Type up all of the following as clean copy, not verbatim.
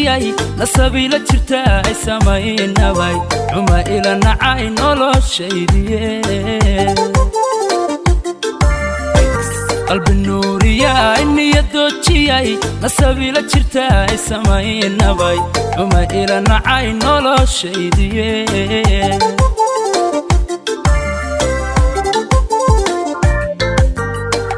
Doojiyay nasabiila jirta ay samaynabay xuma ila nacay noloshaydiye. Qalbi nuuriyay, niyadoojiyay, nasabiila jirta ay samaynabay xuma ila nacay noloshaydiye.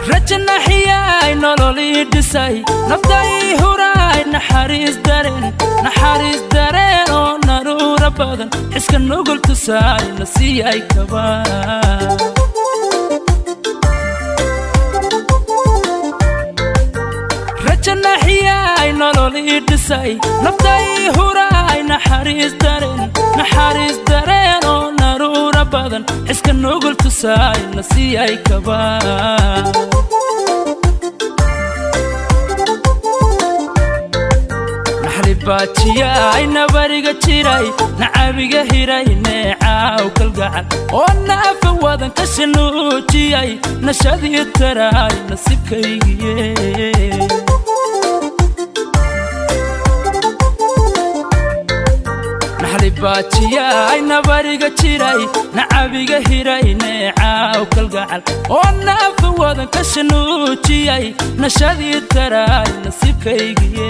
Rajanaxiyay, nololii dhisay, naftai huraay, naxariis dareen, naxariis dareen oo naruura badan, xiska nugul tusaay nasiiyay kaba. Rajanaxiyay, nololii dhisay, naftai huraay, naxariis dareen, naxariis dareen oo naruura badan, xiska nugul tusaay nasiiyay kaba. Naxlibaajiyay, nabariga jiray, nacabiga hiray, neecaaw kalgacal oo naafa wadan ka shanuujiyay, nashadii taraay nasiibkaygiye. Naxlibaajiyay, nabariga jiray, nacabiga hiray, neecaaw kalgacal oo naafa wadan ka shanuujiyay, nashadii taraay nasiibkaygiye.